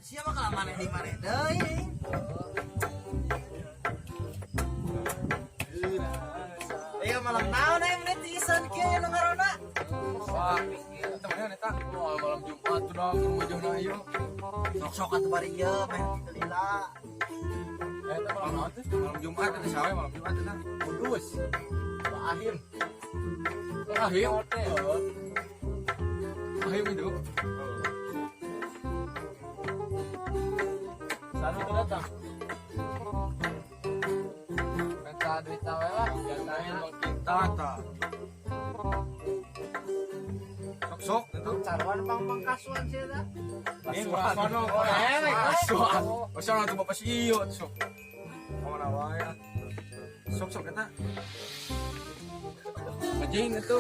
Siapa kalah maneh di maneh deui. Ayo malam naon aya menit season kieu nu ngarona. Wah, temennya eta. Wah, malam Jumat tuh dong, ke rumah jauh ayo. Sok-sok atuh bari ieu main kitu lila. Eh, eta malam naon teh? Malam Jumat eta sawe malam Jumat eta. Kudus. Pak Ahim. Pak Ahim. Ahim hidup. Sana tuh datang. Minta duit tawe lah, jangan bang kita ta. Sok-sok itu. Caruan pang-pang kasuan sih eta. Ini kasuan dong. Kasuan. Kasuan tuh bapak si iyo sok. Mana wae. Sok-sok eta. Anjing itu.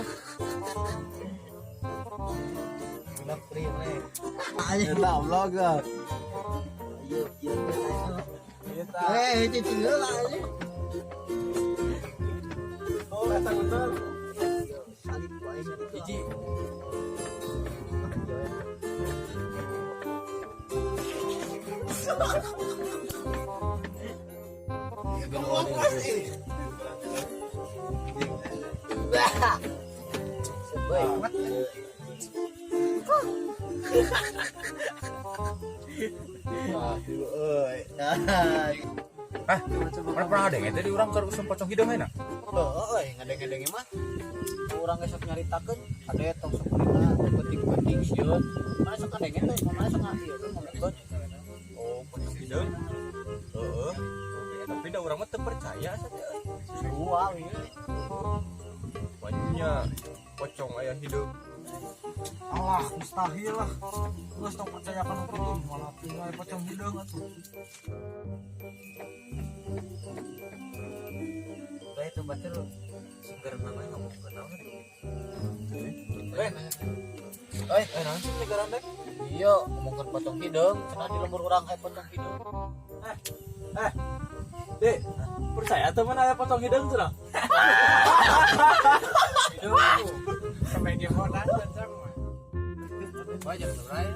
Vlog free nih. Ayo vlog lah. Iya, iya, iya. Eh, cicing heula anjing. Oh, eta betul. Salib ku aing itu. Hiji. Ah, mana pernah ada yang tadi orang keur usum pocong hideung ayeuna? Heuh, ngadeng-ngadeng mah. Urang ge sok nyaritakeun, ade tong sok dina penting-penting sieun. Mana sok ngadengin teh, mana sok ngasih ngomongkeun. Oh, pocong hideung. Heeh. Tapi da urang mah teu percaya saja euy. Dua ieu. Banyak pocong aya hideung. Alah, mustahil lah. Geus tong percaya kana kitu, malah tinggal pocong hideung atuh. Bae itu batur singger namanya ngomong ke naon atuh. Eh, Oi, naon sih negara dek? Iya, ngomongkeun pocong hideung, cenah di lembur urang aya pocong hideung. Eh, Dek, percaya teman aya pocong hideung cenah? Sampai dia mau nanya sama. Wah, jam berapa ya?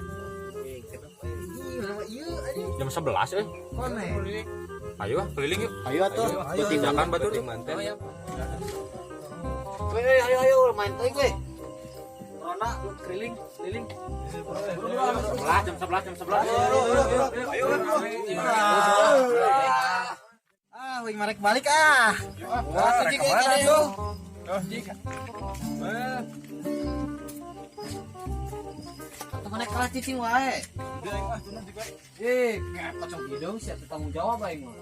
Eh, kenapa ya? Ih, mana ieu anjing. Jam 11 euy. Kone. Ayo ah, keliling yuk. Ayo atuh, Penting makan batur. Oh, ya. Weh, ayo ayo main teuing we. Corona lu keliling, keliling. 11 jam 11 jam 11. Ayo, Ah, wing marek balik ah. Wah, cicing kemana tuh? Oh, jik. Eh, Atau mana kalah cicing wae. udah aing mah tunang juga. Eh, kayak pocong hidung sih tanggung jawab aing mah.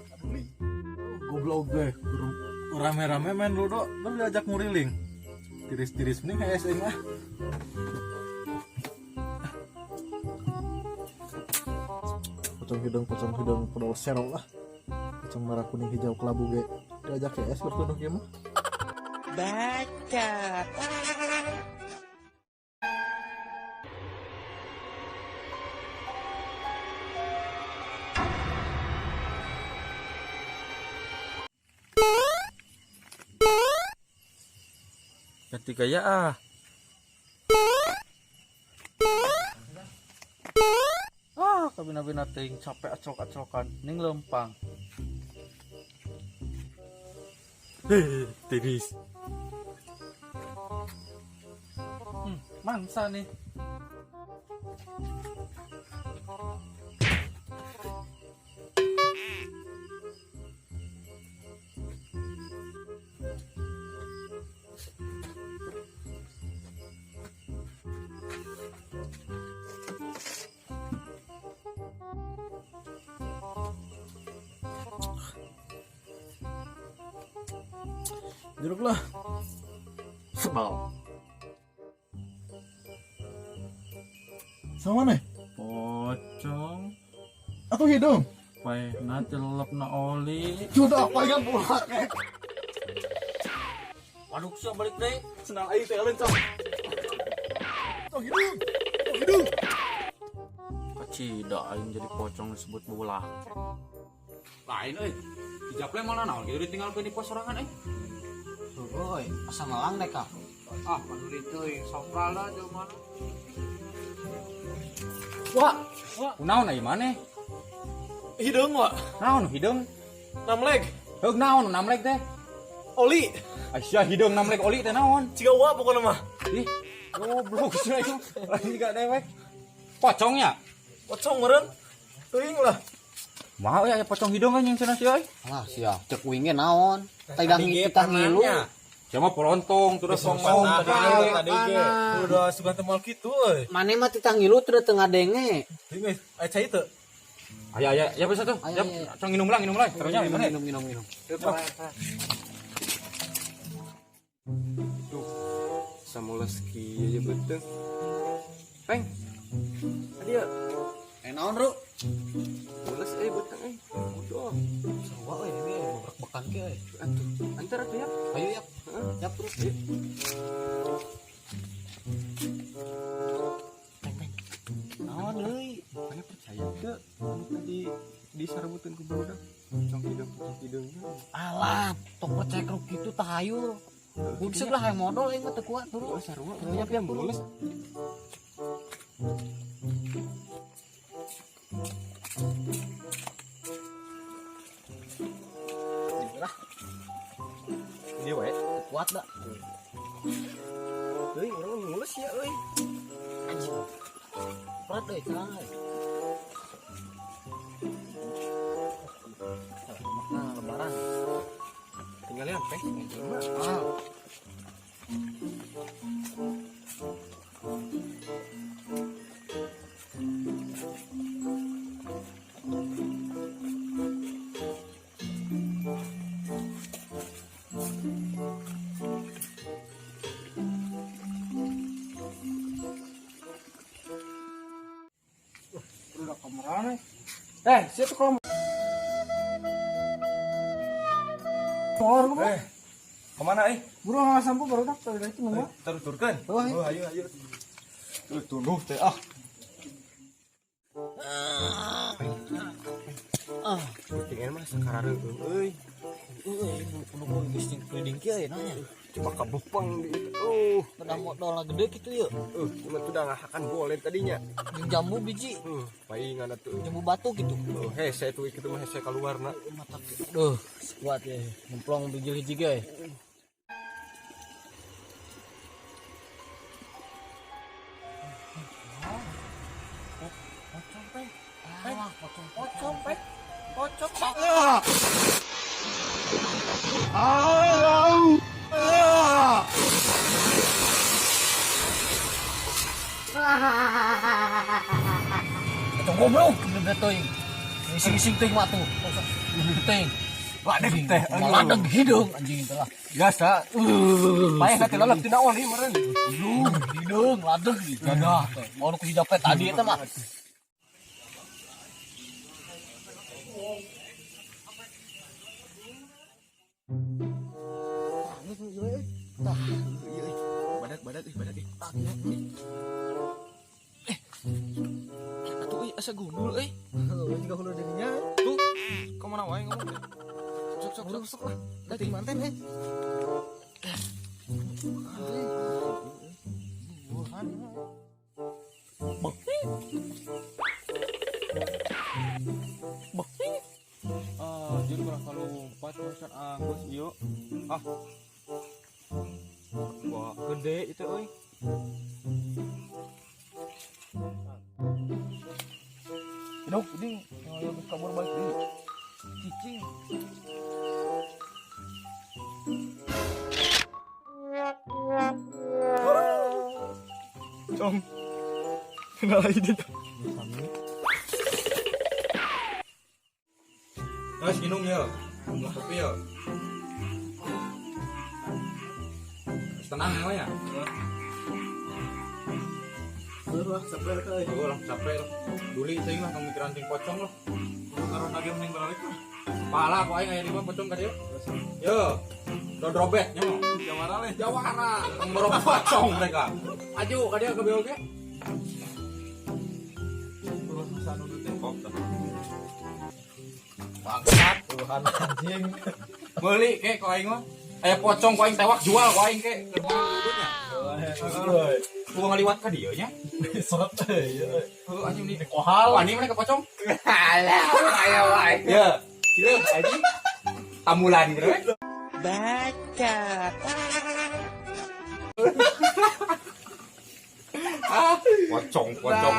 Goblok deh. Rame-rame main ludo, terus diajak nguriling. Tiris-tiris mending kayak aing mah. Pocong hidung podol sero lah. Pocong merah kuning hijau kelabu ge. Diajak es bertunduh ge mah. Baca. Ganti gaya ah. Ah, kabina-bina teuing capek acok-acokan ning lempang. Heh, tiris. Mangsa nih. Jeruk lah. Sebal. Sama nih. Pocong Atau hidung. paehna celepna oli. Sudah apa yang pulak. Waduh, sia balik deui. Senang aing teh lencong. Tong hidung. Tong hidung. Kacida aing jadi pocong disebut bola. Lain euy. Di japle malah naon kitu ditinggalkeun di pos sorangan euy. Oi, asa melang deh kah? Ah, panuri teuing sopral lah jauh mana. Wah, Kunaon aya maneh? Hideung wa. Naon hideung? Namleg. Heug naon namleg teh? Oli. Aisyah hideung namleg oli teh naon? Ciga wa pokona mah. Ih, goblok sia ieu. Lain jiga dewek. Pocongnya? Pocong meureun. Teuing lah. Mau ya pocong hideung anjing cenah sia euy. Alah sia, cek uing ge naon? Tah kita ngilu. Sia mah polontong terus songong tadi ge. Udah sugan teh moal kitu euy. Mane mah titah ngilu teu teu ngadenge. Teuing euy, aya cai teu? Aya aya, ya bisa tuh. Aya, Ya, aya. cong minum lah, minum lah. Terusnya Minum gimana? minum minum minum. Samulas kieu aja beuteung. Peng. Tadi ya, Eh naon, Ru? mules euy beuteung euy. Bodoh. Sarua euy ini bebrek-bekan kieu euy. Atuh, antar atuh ya. Ayo yap. Yap terus. Peng, peng. Naon euy? Mana percaya teu anu tadi disarebuteun ku barudak. Pocong hideung teh. Alah, tong percaya ku kitu tah hayu. Buset lah hayang modal aing mah teu kuat turu. Oh, sarua yap ya mules. Dia wae. Teu kuat da. Euy, urang mah mules ya euy. Anjing. Berat euy celana euy. Makna lebaran. Tinggal peng. Jelema. Ah. Udah kamerana. Eh, siapa kalau Molor lu. Eh, kemana eh? Buru nggak sampo baru dak tadi itu nunggu. Terus turkan. Oh, ayo. Oh, ayo ayo. Tuh tunduh teh ah. Ah, Tinggal mah sakarareueung euy. euy, nu kudu geus jeung keliling kieu ya nanya. Coba kabepeng di itu. Oh, Udah modal gede gitu ya. Cuma tuh udah ngahakan boleh tadinya. Jeung jambu biji, Paingan atuh. jambu batu gitu. Hese tuh kitu mah hese kaluarna. Mata duh, kuat ya. Nyemplong biji hiji ge. Pocong peng. Ah, pocong Pocong peng. Pocong peng. Pocong goblok, bener teuing. Ngising-ngising teuing mah tuh. Bener teuing. Ladeg teh. Ladeg hideung anjing itu lah. Biasa. Paeh teh lalep tina oli meureun. Hideung, hideung, ladeg dadah teh. Mau nu ku hidapet tadi eta mah. Badak badak ih badak ih. Atuh euy asa gundul euy. Heuh, juga hulu dirinya. Tuh, ka mana wae ngomong teh. Sok sok sok Sok lah. Dating manten eh. Ah, jadi kurang kalumpat macan anggus ieu. Ah. Wah, gede itu euy. Hidup ini yang geus kabur balik deui. Cicing. Cong. Kenal lagi dia. Guys, minum ya. Minum kopi ya. Tenang ya. Lah, sampai teh. Oh lah, capek lah. Duli teuing lah pemikiran ting pocong lah. Karena lagi mending balik lah. Pala ku aing aya di mah pocong ka dieu. Yo. Dodrobet nya mah. Jawara leh. Jawara, tong pocong mereka. Aju ka dieu ke BOG. Terus masa nu teh Kok tah. Bangsat, Tuhan anjing. meuli ke ku aing mah. Aya pocong ku aing tewak jual ku aing ke. Keur meuli udutnya. Gua ngaliwat ka dieu nya. Seret teh, ya. Heuh anjing di Kohal. Wani mana ke pocong? Alah, ayo wae. Ya. Cileuk anjing. Tamulan gitu we. Baca. Ah, pocong, pocong.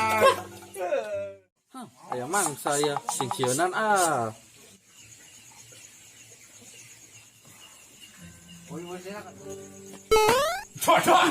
Aya mangsa ya, singsieunan ah. Bodoh.